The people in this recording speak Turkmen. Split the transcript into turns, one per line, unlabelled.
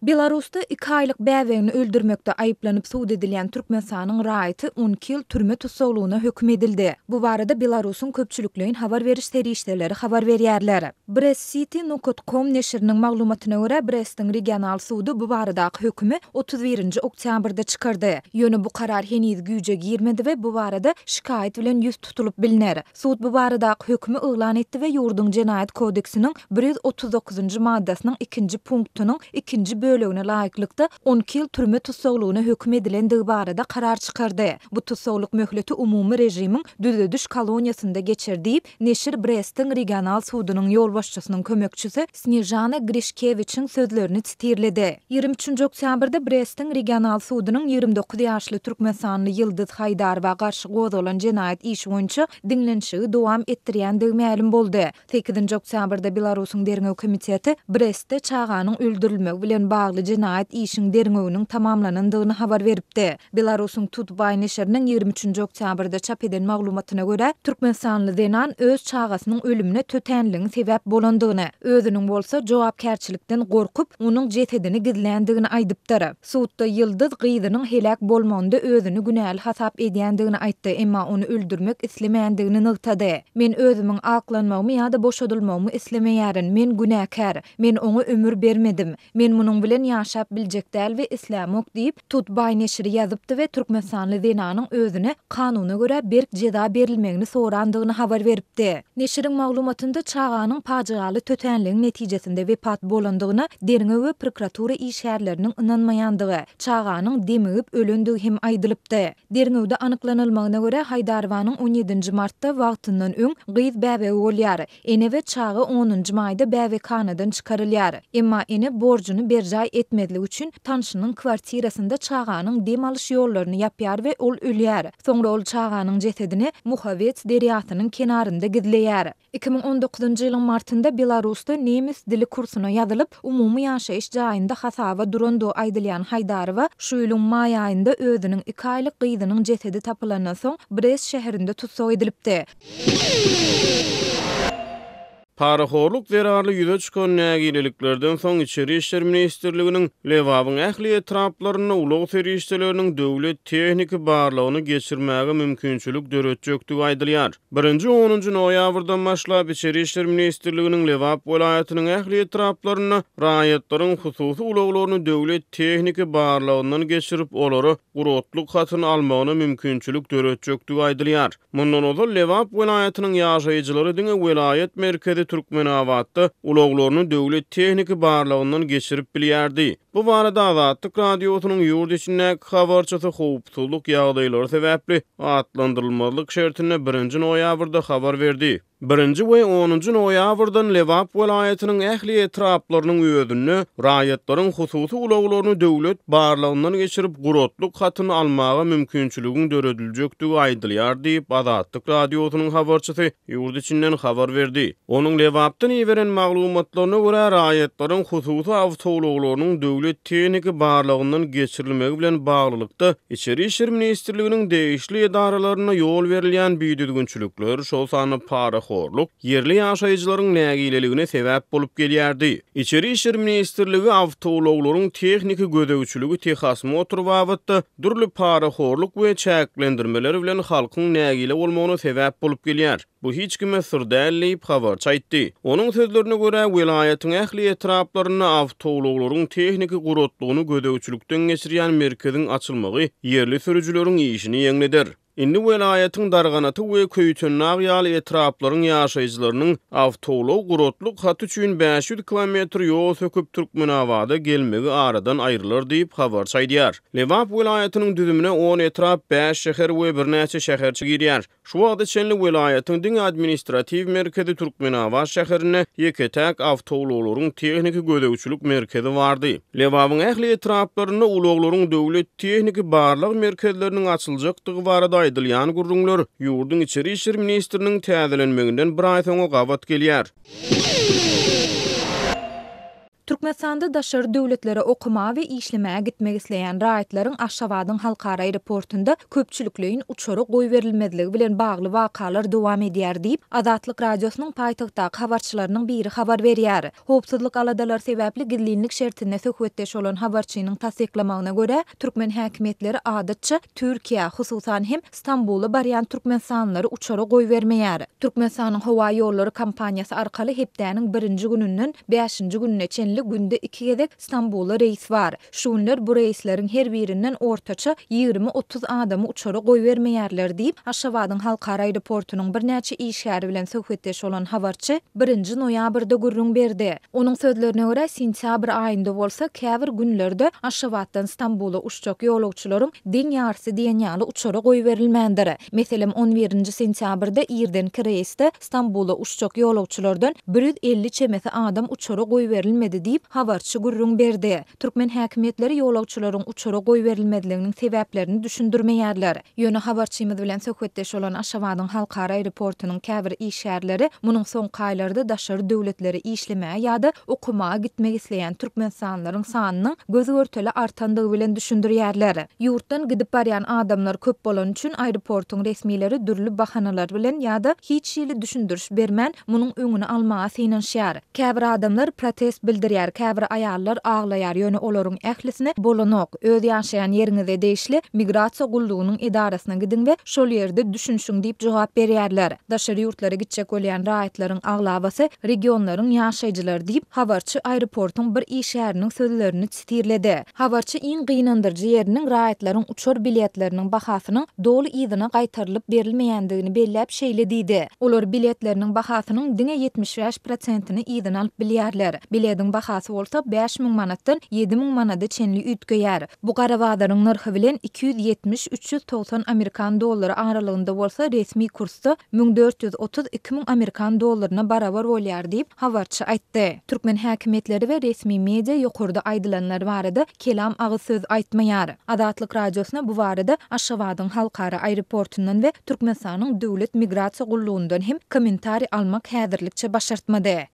Belarusda iki aýlyk bäbegini öldürmekde aýyplanyp sud edilýän Türkmenistanyň raýaty 12 ýyl türme tussaglygyna höküm edildi. Bu barada Belarusyň köpçülikleýin habar beriş serişdeleri habar berýärler. Brest City nokat com neşiriniň maglumatyna görä, Brestiň regional sudy bu baradaky hökümi 31 nji oktýabrda çykardy. Ýöne bu karar heniz güýje girmedi we bu barada şikaýat bilen ýüz tutulyp bilner. Sud bu baradaky hökümi yglan etdi we ýurduň Jenaýat kodeksiniň 139-njy maddasynyň ikinji punktynyň ikinji bölegine laýyklykda 12 ýyl türme tussaglygyna höküm edilendigi barada karar çykardy. Bu tussaglyk möhleti umumy režimiň düzediş koloniýasynda geçer diýip, neşir Brestiň regional sudunyň ýolbaşçysynyň kömekçisi Snežana Grişkewiçiň sözlerini sitirledi. 23-nji oktýabrda Brestiň regional sudunyň 29 ýaşly türkmenistanly Ýyldyz Haýdarowa garşy gozgalan jenaýat işi boýunça diňlenişigi dowam etdirýändigi mälim boldy. Sekizinji oktýabrda Belarusyň Derňew komiteti Brestde çaganyň öldürilmegi bilen bagly jenaýat işiň derňewiniň tamamlanandygyny habar beripdi. Belarusyň TutBy neşiriniň 23-nji oktýabrda çap eden maglumatyna görä, türkmenistanly zenan öz çagasynyň ölümine tötänligiň sebäp bolandygyny, özüniň bolsa jogapkärçilikden gorkup, onuň jesedini gizländigini aýdypdyr. Sudda Ýyldyz gyzynyň heläk bolmagynda özüni günäli hasap edýändigini aýtdy, emma ony öldürmek islemändigini nygtady. Men özümiň aklanmagymy ýa-da boşadylmagymy islemeýärin. Men günäkär. Men oňa ömür bermedim. Men munuň bilen ýaşap biljek däl we islämok diýip, Tutbay neşiri ýazypdy we türkmenistanly zenanyň özüne kanuna görä berk jeza berilmegini sorandygyny habar beripdi. Neşiriň maglumatynda çaganyň pajygaly tötänligiň netijesinde wepat bolandygyna derňew we prokuratura işgärleriniň ynanmaýandygy, çaganyň demigip ölendigi hem aýdylypdy. Derňewde anyklanylmagyna görä, Haýdarowanyň on ýedinji martda wagtyndan öň gyz bäbegi bolýar. Ene we çaga onunjy maýda bäbekhanadan çykarylýar. Emma ene borjuny berjaý etmezlik üçin tanşynyň kwartirasynda çaganyň dem alyş ýollaryny ýapýar we ol ölýär. Soňra ol çaganyň jesedini Muhawets derýasynyň kenarynda gizleýär. 2019-njy ýylyň martynda Belarusda nemes dili kursuna ýazylyp, umumy ýaşaýyş jaýynda hasaba durandygy aýdylýan Haýdarowa şu ýylyň maý aýynda özüniň iki aýlyk gyzynyň jesedi tapylandan soň Brest şäherinde tussag edilipdi.
Parahorluk zerarly ýüze çykan nägileliklerden soň Içeri işler ministrliginiň Lebabyň ähli etraplarynda ulag serişdeleriniň döwlet tehniki barlagyny geçirmäge mümkinçilik döretjekdigi aýdylýar. Birinji onunjy noýabrdan başlap Içeri işler ministrliginiň Lebap welaýatynyň ähli etraplarynda raýatlaryň hususy ulaglaryny döwlet tehniki barlagyndan geçirip, olara guratlyk hatyny almagyna mümkinçilik döretjekdigi aýdylýar. Mundan ozal Lebap welaýatynyň ýaşaýjylary diňe welaýat merkezi Türkmenabatda ulaglaryny döwlet tehniki barlagyndan geçirip bilýärdi. Bu barada Azatlyk Radiosynyň ýurt içindäki habarçysy howpsuzlyk ýagdaýlary sebäpli atlandyrylmazlyk şertinde birinji noýabrda habar berdi. Birinji we onunjy noýabrdan Lebap welaýatynyň ähli etraplarynyň özünde raýatlaryň hususy ulaglaryny döwlet barlagyndan geçirip, guratlyk hatyny almaga mümkinçiligiň dörediljekdigi aýdylýar diýip, Azatlyk Radiosynyň habarçysy ýurt içinden habar berdi. Onuň Lebapdan iberen maglumatlaryna görä, raýatlaryň hususy awtoulaglarynyň döwlet tehniki barlagyndan geçirilmegi bilen baglylykda, Içeri işler ministrliginiň degişli edaralarynda ýol berilýän bidüzgünçilikler, şol sanda parahorluk, ýerli ýaşaýjylaryň nägileligine sebäp bolup gelýärdi. Içeri işler ministrligi awtoulaglaryň tehniki gözegçiligi tehosmotr babatda dürli parahorluk we çäklendirmeler bilen halkyň nägile bolmagyna sebäp bolup gelýär. Bu hiç kime syr däl diýip, habarçy aýtdy. Onuň sözlerine görä, welaýatyň ähli etraplarynda awtoulaglaryň tehniki guratlygyny gözegçilikden geçirýän merkeziň açylmagy ýerli sürüjileriň işini ýeňleder. Indi welaýatyň Darganata we Köýtendag ýaly etraplaryň ýaşaýjylarynyň awtoulag guratlyk haty üçin 500 kilometr ýol söküp Türkmenabada gelmegi aradan aýrylar diýip, habarçy aýdýar. Lebap welaýatynyň düzümine on etrap, bäş şäher we birnäçe şäherçe girýär. Şu wagta çenli welaýatyň diňe administratiw merkezi Türkmenabat şäherinde ýeke-täk awtoulaglaryň tehniki gözegçilik merkezi bardy. Lebabyň ähli etraplarynda ulaglaryň döwlet tehniki barlag merkezleriniň açyljakdygy barada aýdylýan gürrüňler ýurduň içeri işler ministriniň täzelenmeginden bir aý soňa gabat gelýär.
Türkmenistanda daşary döwletlere okamaga we işlemäge gitmek isleýän raýatlaryň Aşgabadyň halkara aeroportunda köpçülikleýin uçara goýberilmezligi bilen bagly wakalar dowam edýär diýip, Azatlyk Radiosynyň paýtagtdaky habarçylarynyň biri habar berýär. Howpsuzlyk aladalary sebäpli gizlinlik şertinde söhbetdeş bolan habarçynyň tassyklamagyna görä, türkmen häkimiýetleri adatça Türkiýä, hususan hem, Stambula barýan türkmenistanlylary uçara goýbermeýär. Türkmenistanyň howa ýollary kompaniýasy arkaly hepdäniň birinji gününden bäşinji gününe çenli günde iki gezek Stambula reýs bar. Şu günler bu reýsleriň her birinden ortaça 20-30 adamy uçara goýbermeýärler diýip, Aşgabadyň halkara aeroportunyň birnäçe işgäri bilen söhbetdeş bolan habarçy birinji noýabrda gürrüň berdi. Onuň sözlerine görä, sentýabr aýynda bolsa käbir günlerde Aşgabatdan Stambula uçjak ýolagçylaryň deň ýarysy diýen ýaly uçara goýberilmändir. Meselem, on birinji sentýabrda irdenki reýsde Stambula uçjak ýolagçylardan 150 çemesi adam uçara goýberilmedi diýip, habarçy gürrüň berdi. Türkmen häkimiýetleri ýolagçylaryň uçara goýberilmezliginiň sebäplerini düşündirmeýärler. Ýöne habarçymyz bilen söhbetdeş bolan Aşgabadyň halkara aeroportunyň käbir işgärleri munuň soňky aýlarda daşary döwletlere işlemäge ýa-da okamaga gitmek isleýän türkmenistanlylaryň sanynyň göz-görtele artandygy bilen düşündirýärler. Ýurtdan gidip barýan adamlar köp bolany üçin aeroportuň resmileri dürli bahanalar bilen ýa-da hiç hili düşündiriş bermän, munuň öňüni almaga synanyşýar. Käbir adamlar protest bildirýär, käbir aýallar aglaýar, ýöne olaryň ählisine bolanok. Öz ýaşaýan ýeriňize degişli migrasiýa gullugynyň edarasyna gidiň we şol ýerde düşünişiň diýip jogap berýärler. Daşary ýurtlara gitjek bolýan raýatlaryň aglabasy regionlaryň ýaşaýjylary diýip, habarçy aeroportuň bir işgäriniň sözlerini sitirledi. Habarçy iň gynandyryjy ýeriniň raýatlaryň uçar biletleriniň bahasynyň doly yzyna gaýtarylyp berilmeýändigini belläp şeýle diýdi, Olar biletleriniň bahasynyň diňe 75 prosentini yzyna alyp bilýärler. Bilediň bahasy bolsa 5000 manatdan 7000 manada çenli üýtgeýär. Bu gara bazaryň nyrhy bilen 270, 390 amerikan dollary aralygynda bolsa resmi kursda 1430, 2000 amerikan dollaryna barabar bolýar diýip, habarçy aýtdy. Türkmen häkimiýetleri we resmi media ýokarda aýdylanlar barada kelam agyz söz aýtmaýar. Azatlyk Radiosyna bu barada Aşgabadyň halkara aeroportundan we Türkmenistanyň Döwlet migrasiýa gullugyndan hem kommentariý almak häzirlikçe başartmady.